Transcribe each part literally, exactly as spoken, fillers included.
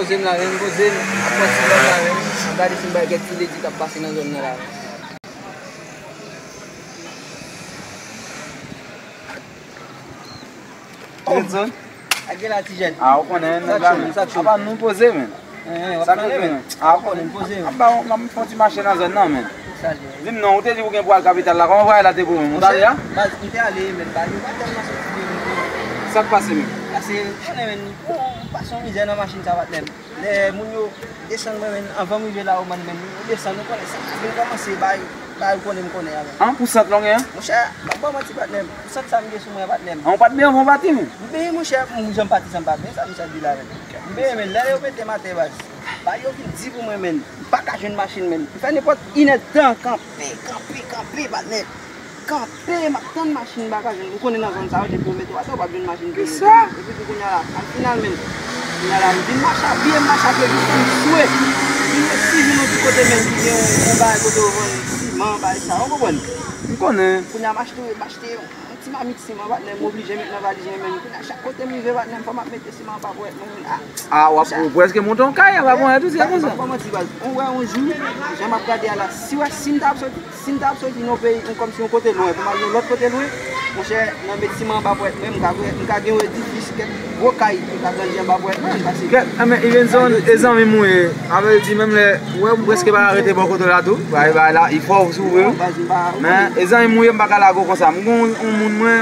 Poze m la, men m poze m, ap pran ti lòt la, men m ap gade si m pa wè kèk ti ledi k ap pase nan zòn nan la. Edson? Ak gen la ti jèn. Ah, ou konnen, nèg la, men. Apa nou poze, men. Sa k rive, men? Ah, ou konnen, poze, men. Apa, m ap fè yon ti mache nan zòn nan, men. Di m non, ou te di ou gen pou al kapital la. Kòman vwayaj la te pou ou menm? Ou t ale a? Baz, m te ale, men, baz, yo pa tèlman soti byen, men. Sa k pase, men? Pase, ou konnen, men, bon, m pase yon mizè nan machin sa, patnè m. Lè moun yo desann mwen, men, anvan m rive la, ou man, men, yo desann, ou konnen, sa vin kòmanse bay, bay, ou konnen, m konnen a, men. An, pou sant lan w gen an? Monchè, m ap ba w manti, patnè m. Pou sant sa m gen sou mwen, patnè m. An, ou pa t benyen anvan w pati, men? M benyen, monchè, m janm pati san m pa benyen, sa misye ap di la, men. M benyen, men, lè yo mete m atè, baz. Bay yo vin di pou mwen, men, m pa ka jwenn machin, men. M fè nenpòt inèdtan, kanpe, kanpe, kanpe, patnè. Kanpe, m ap tann machin, m pa ka jwenn. Ou konnen nan zòn sa yo, depi yo mete w atè, w p ap jwenn machin pou yo. Kisa? Epi tou kounye a la, al final, men. Kounye a la, m vin mache a pye, m mache a pye jiska m swe. M vin resi jwenn yon ti kote, men, ki gen yon, yon bagay kote yo vann siman, bagay sa, ou konprann? M konnen. Kounye a, m achte, m achte yon ti mamit siman, patnè, m oblije met nan valiz mwen, men. Kounye a, chak kote m rive, patnè, m fò m ap mete siman anba ponyèt mwen, men. Ah, Ah, w ap, ou prèske monte yon kay, w ap monte tout se konsa. Mwen pa manti, baz. On wè, on jou, jan m ap gade a la, si wè, si m ta ap soti, si m ta ap soti nan yon peyi, yon, kòmsi yon kote lwen, pou m al yon lòt kote lwen, monchè, nan met siman anba ponyèt mwen, m ka, m ka gen yon edifis, kèk gwo kay ki ka grandi anba ponyèt mwen, pase. Kèk, a, men, Ivenson, e zanmi m ou ye, sa vle di, menm lè, ou wè, m prèske pa rete bò kote w la tou, bagay, bagay la, li fò sou ou, wi. Non, baz, m pa, ou konnen. Men, e zanmi m ou ye, m pa ka lage w konsa. M gon yon moun, mwen,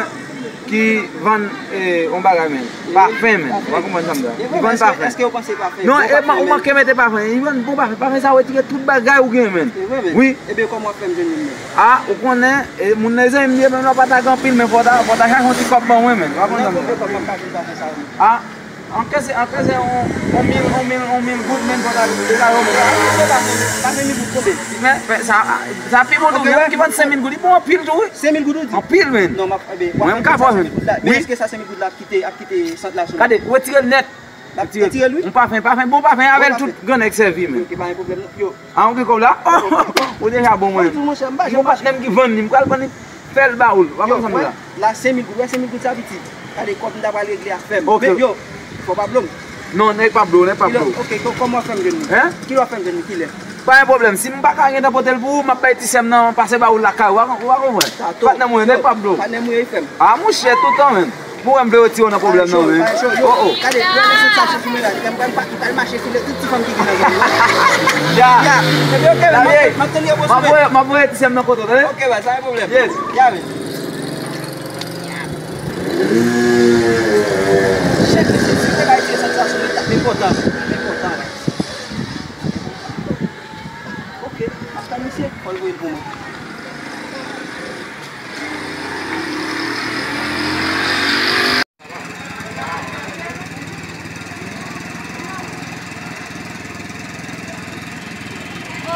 ki vann, eh, yon bagay, men. Pafen, men. Ou pa konprann sa m di a. Li vann pafen. Èske yo panse pafen? Non, bon, e pafen, ou manke mete pafen. Li vann bon pafen. Pafen sa retire tout bagay ou gen, men. E vre, men. Wi. Ebyen, kòman w ap fè m jwenn youn, men? Ah, ou konnen, e, moun nan zanmi m ye, menm lè w pa ta gen anpil, men fò w ta, fò w ta chache yon ti kòb ban mwen, men. Ou pa konn sa m di a. Nan konbyen kòb m ap ka jwenn pafen sa yo, men? Ah, ankense, ankense yon, yon mil, yon mil, yon mil goud, men fò w ta deja yon mil. Pafen, pafen mil goud konbyen? Men, men, sa, sa pi bon tou, gen moun ki vann senk mil goud, li bon anpil tou, wi. Senk mil goud ou di? Anpil, men. Non, m ap, ebyen, mwen, m ka fè senk mil goud la. Men èske sa senk mil goud la ap kite, ap kite sant la sou mwen? Gade, retire l nèt. L ap retire l, wi. Yon pafen, pafen, bon pafen, avè l tout grannèg sèvi, men. Ok, pa gen pwoblèm, non. Yo. Ah, ou gen kòb la? Ou deja bon, mwen. Gon patnè m ki vann li, m pral vann li, fè l ba ou l. W ap konn sa m di la. La, senk mil goud, wè, senk mil goud sa piti. Gade, kòb m ta pral regle afè m. Ok. Men, yo, fò w pa blo m. Non, nèg pa blo, nèg pa blo. Ok, kò-, kòman w ap fè m jwenn li? Hen? Kilè w ap fè m jwenn li, kilè? Pa gen pwoblèm. Si m pa ka gentan pote l pou ou, m ap bay ti sè m nan, pase ba ou lakay ou. Ou pa konprann? Ou pa konprann? Patnè m ou ye, nèg pa blo. Patnè m ou ye, frè m. Ah, monchè, tout tan, men. Mwen, m vle retire w nan pwoblèm nan, men. Oh, oh. Gade, wè, men se sa sou mwen la. Li pral, li pral mache file tout ti fanm ki gen nan zòn nan. Ya. Ya. Ebyen, ok, men, m ap tann yo, bòs mwen. M ap voye, m ap voye ti sè m nan kote w, tande? Ok, baz, pa gen pwoblèm. Yes. Ya, men. Chèf, mesye, si w te bay ti sè sa sou mwen, li t ap enpòtan. Enpòtan, wi. Ok, m ap tann misye, fò l voye l pou mwen. Oh.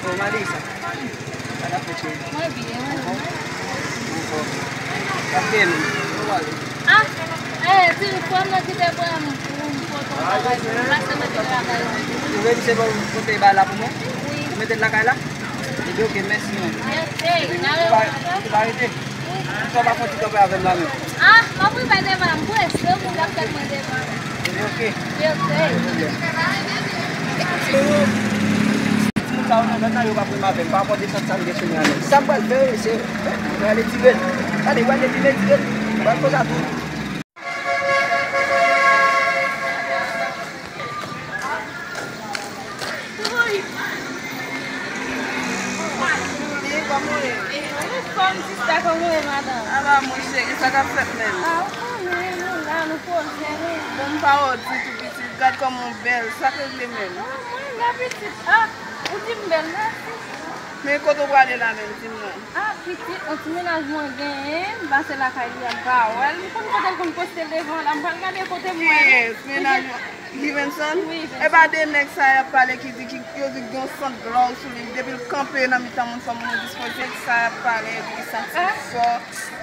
Oh, Malisa. Sa k ap fèt, cheri? Mwen byen, mwen byen. Anfòm. Anfòm. Kòman w ale? Ah, eh, ti frè m nan ki te pran m pou m pote yon bagay pou mwen, pase mete l lakay ou. Ou reyisi pote bagay la pou mwen? Wi. Ou mete l lakay la? Ebyen, ok, mèsi, man. Mèsi. Ebyen, ou pa, ou pa rete? Wi. Sa w pa fè yon ti kanpe avè m la menm? Ah, m ap rive devan, m prese, moun k ap fè mwen devan. Ebyen, ok. Ebyen, ok. Timoun sa yo nan zòn nan, yo p ap renmen avè m, pa rapò de sant sa m gen sou mwen an, men. Sa m pral fè, se, mwen ale tire l. Gade, wè depi m tire l, mwen pral poze a tou. Wi, kòman w ye? Anfòm, sista, kòman w ye, madanm? Aba, monchè, ki sa k ap fèt menm? Ah, ou konnen, nou la, nou poze, wi. Bon, m pa wè w ditou, pitit. Gad kòman w bèl. Sa k regle menm? Ah, mwen la, pitit. Ah, ou di m bèl, mèsi. Men kote w prale la menm, di m non? Ah, pitit, yon ti mennaj mwen genyen, m pase lakay li a, m pa wè l. M konn kote l konn poste l devan la, m pral gade kote m wè l. Kiyès? Mennaj mwen? Livenson? Wi, Livenson. E pa de nèg sa y ap pale ki di ki, yo di gen yon sant glòw sou li. Depi l kanpe nan mitan moun, fò moun yo dispoze. Sa y ap pale, epi li santi l fò.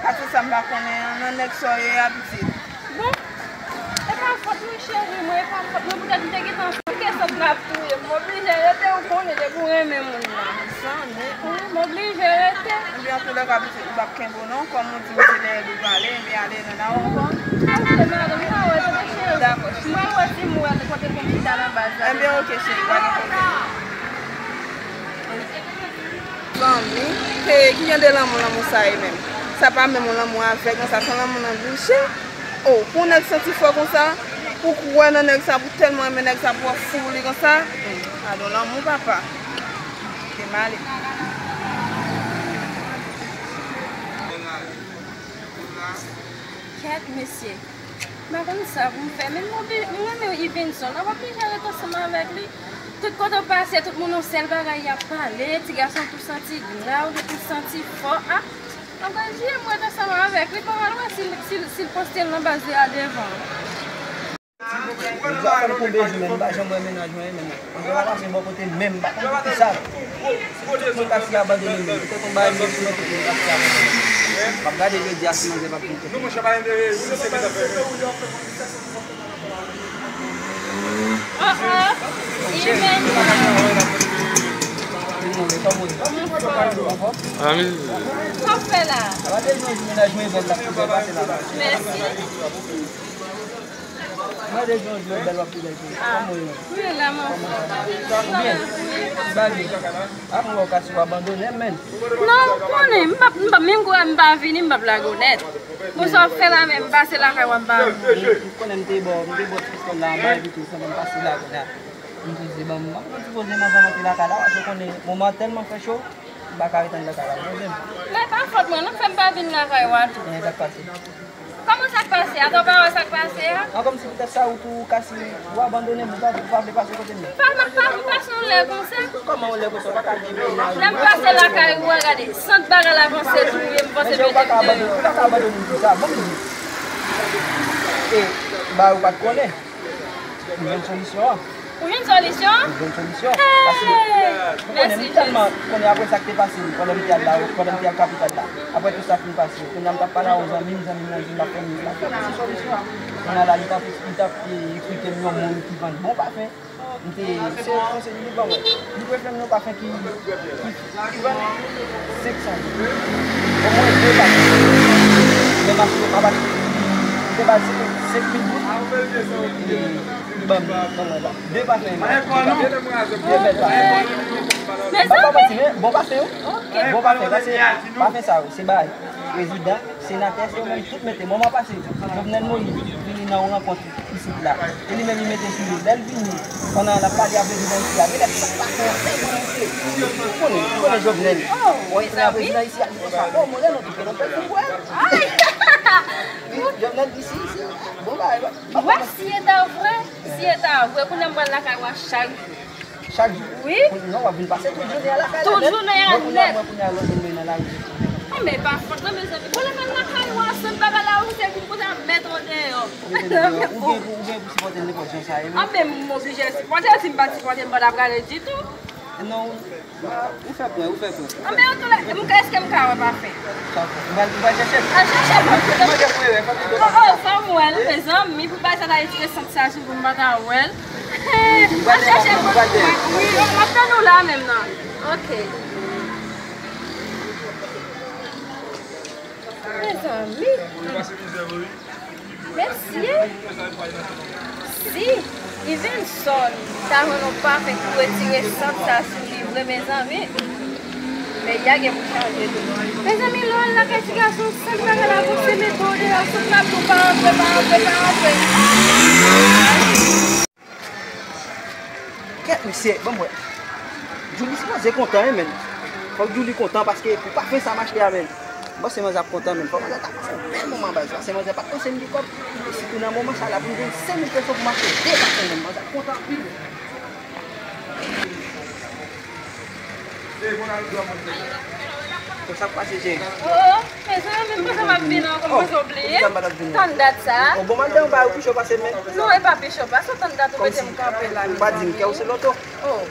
Pase sa m pa konnen an, nan nèg sa w ye a, pitit. Bon, e pa fòt mwen, cheri mwen, e pa fòt mwen, poutèt m te gentan ansanm. Ki kesyon m ap touye m? M oblije rete, ou konnen depi w renmen moun nan. Sa, men. Wi, m oblije rete. Ebyen, antoulèka, pitit, ou p ap kenbe w non. Kòm ou di m se dèyè l ou prale, ebyen, ale nan lari ankò. Ok, madanm, m pral wè tande cheri. Dakò, cheri. M pral wè si m wè l kote pou m chita nan baz la. Ebyen, ok, cheri, pa gen pwoblèm. Zanmi, hey, ki jan de lanmou, lanmou sa ye menm? Sa pa menm yon lanmou avèg, non, sa se yon lanmou nan bouche. Oh, pou yon nèg santi fò konsa, pou kwè nan nèg sa, pou tèlman renmen nèg sa, pou w ap fou pou li konsa. Hmm, gadon lanmou, papa. Te male. Kèt, mesye. M pa konn sa pou m fè, men m obli-, m renmen Ivenson. M ap oblije ret ansanm avèk li. Tout kote w pase, tout moun yon sèl bagay y ap pale. Ti gason tou santi gra, ou tou santi fò. A, m ap oblije m ret ansanm avèk li. Bon, m al wè si l, si l, si l poste l nan baz li a devan. Yo di afè l konbe jou, men m pa janm wè mennaj mwen, men m gen pa pase bò kote menm, m pa konn poukisa. Si tout moun ka si abandone m, petèt yon bagay m gen sou mwen, tout moun ka si abandone m. M ap gade jodi a si manzè p ap vin kote m. Oh, oh. Iven. Sa w fè la? Mèsi. Mwen de jan jwe bèl wap tou bèl tou. Ah, wi, la, mwen. Ou byen? Bagay. Apre w ka sou abandone, men. Non, ou konnen, m p ap, m p ap, menm kou m pa vini, m p ap lage w nèt. Bon, sa w ap fè la menm, pase lakay w ap ba m. Ou konnen m te bò, m te bò ti pistòl la anba, epi tou, pandan m pase la, kounye a, m tou di, bon, m ap pran ti poze m anvan m antre lakay la, paske w konnen, moman an tèlman fè cho, m pa ka ret anndan lakay la, ou konnen. Men pa fòt mwen, non, fè m pa vin lakay w a tou. Men sa k pase? Kòman sa k pase? Atò w pa wè sa k pase a? An, kòmsi poutèt sa, ou tou ka si ou abandone m, ou pa, ou pa vle pase kote m nan. M pa, m pa vin pase yon lè konsa. Kòman yon lè konsa? Ou pa ka gen menaj. Lè m pase lakay ou a, gade, sant bagay la panse touye m, panse mete m deyò. Ou pa ka abandone m konsa. Bon, m di. E, ba ou pa t konnen. M jwenn solisyon an. Ou jwenn solisyon? M jwenn solisyon. Paske, ou konnen, m tèlman konnen apre sa k te pase, pandan m te al la, pandan m te al kapital la. Apre tout sa fin pase, kounye a m t ap pale a yon zanmi m, zanmi m nan di m l ap fè m, l ap fè m ti solisyon. Kounye a la, li t ap, li t ap, e, eksplike m yon moun ki vann bon pafen. M te, se, se, se, li ban mwen. Li prefere m yon pafen ki, ki, ki vann senk san goud. Omwen de pafen. Men mache yo pa bat. M te ba l senk mil goud. Li ban m, ban mwen la. De pafen. De bèl pafen. M pa, pa manti, men bon pafen yo. Bon pafen, paske pafen sa yo, se bay prezidan, senatè, se yo menm tout mete. Moman pase, Jovenel Moïse vini nan yon rankont isit la. E li menm li mete sou li. Lè l vini, pandan l ap pale a prezidan isit la, genlè sa pa fè anyen pou misye. Ou konnen, ou konnen Jovenel. Ou konnen prezidan isit la, li konsa. Oh, mwen renmen tou, ke nan pèdi pou el. Jovenel di si, si. Bon, bagay, pa, pa, pa. Wè, si e ta vre, si e ta vre, kounye a m pral lakay w a chak jou. Chak jou? Wi. Non, w ap vin pase tout jounen an lakay la nèt. Tout jounen an nèt. Mwen kounye a, mwen kounye a, lòt moun nan lari. Anben, pa fòt lan, mezanmi. Bon, lè m al lakay ou a, sant bagay la, ou se vin kote ap mete w deyò. Ou gen pou, ou gen pou sipòte l nenpòt jan sa ye, wi. Anben, m oblije sipòte l, si m pa t sipòte l, m pa t ap rale ditou. Non, ou fè pwen, ou fè pwen. Anben, antoulèka, m ka, èske m ka wè pafen? Ou pral, ou pral chèche l? Al chèche l, mwen. Mwen te fouye, fòk ou... Oh, oh, fò m wè l, mezanmi, pou bagay sa ta retire sant sa sou pou m pa ta wè l. Al chèche l pou mwen. Wi, m ap tann ou la menm nan. Ok. Mezanmi. Mesye. Si Ivenson ta jwenn yon pafen pou retire sant sa sou li vre, mezanmi. Peyi a gen pou chanje tou. Mezanmi, lè w al lakay ti gason, sant bagay la pou se mete w deyò, sant la pou pa antre, pa antre, pa antre. Kèt, mesye, ban m wè. Djouly sipoze kontan, wi, menn. Fòk Djouly kontan paske pou pafen sa m achte a, menn. M panse manzè ap kontan, menn. Fòk manzè ta pase yon bèl moman, baz. Paske manzè pa t panse m gen kòb. E sitou nan moman sa la, pou m jwenn senk mil peso pou m achte de pafen, menn. Manzè ap kontan anpil. Bon, sa k pase, cheri? Oh, mezanmi, m panse m ap vin ankò, m panse w bliye. Tann dat sa. Oh, bon, m al dèyè yon bagay ou pi cho pase m, menn. Non, e pa pi cho pase w, tann dat ou mete m kanpe la, mezanmi. Ou pa di m kè w se loto. Oh.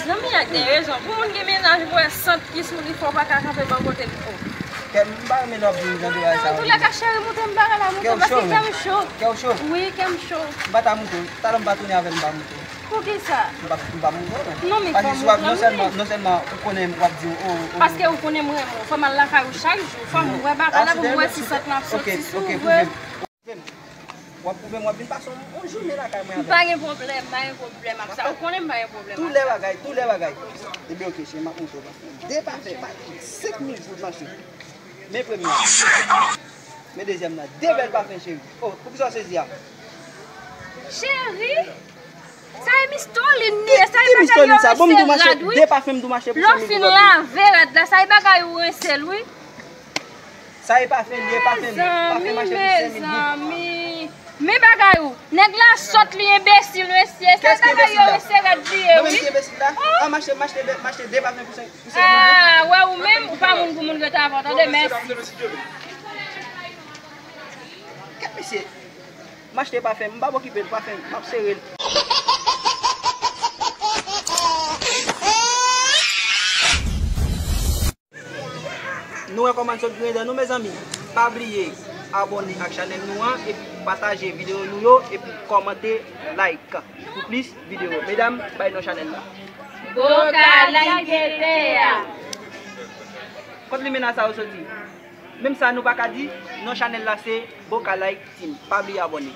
Zanmi a gen rezon. Pou moun gen mennaj, ou wè sant ki sou li, fò w pa ka kanpe bò kote l fò. Kè m pa renmen lè w ap di m jan de bagay sa yo. Antoulèka, cheri, moute m bagay la, moute m, paske kè m cho. Kè w cho? Wi, kè m cho. M pa ta moute w. Talè m pa tounen avè l, m pa moute w. Poukisa? M pa m pa montre w, men. Non, men Paske fò m si w ap, montre non w, sèlman, men. Non sèlman ou konnen m w ap di w, oh, oh. Paske ou konnen m renmen w. Fò m al lakay ou chak jou. Fò m wè bagay la pou m wè si sant lan ap Ok, soti sou ok, ou vre. Pwouve m. W ap pwouve m, w ap vin pase yon, yon jounen lakay mwen M avè pa m. Gen pwoblèm, m pa gen pwoblèm ak sa. Ou konnen m pa gen pwoblèm Tou ak lè sa. Bagay, tou lè bagay. Ebyen, ok, cheri, m ap montre w. De pafen, pa, senk mil goud, mache. Men premye a. Men dezyèm nan. De bèl pafen, cheri. Oh, poukisa w sezi a? Cheri, sa e mistolin li ye, sa e Ki bagay mistolin yo sa? Bon, m di w rense mache, rad, wi. De pafen, m di w mache pou Lè w senk mil fin goud. Lave rad la, sa e bagay ou rense l, wi. Sa e pafen li ye, pafen li. Pafen Mezanmi, mache pou senk mil goud. Mezanmi. Men bagay ou. Nèg la sòt li enbesil, mesye. Sa e Kès ki bagay yo enbesil la? Rense rad li ye, Mwen menm wi. Ki enbesil la? A, mache, mache de, mache de pafen pou senk, pou senk mil goud. Ah, wè ou menm, ou pa moun pou moun rete avè w, tande, mèsi. Kèt mesye. M achte pafen, m pa okipe l, pafen, m ap sere l. Nou wè kòman n sot griyen dan nou, mezanmi. Pa bliye abòne ak chanèl nou an, epi pataje videyo nou yo, epi kòmante, like pou plis videyo. Medam, bay non chanèl la. Boka like pè a. Kot limena sa yo soti? Menm sa nou pa ka di, non chanèl la se Boka Like Team. Pa bliye abòne.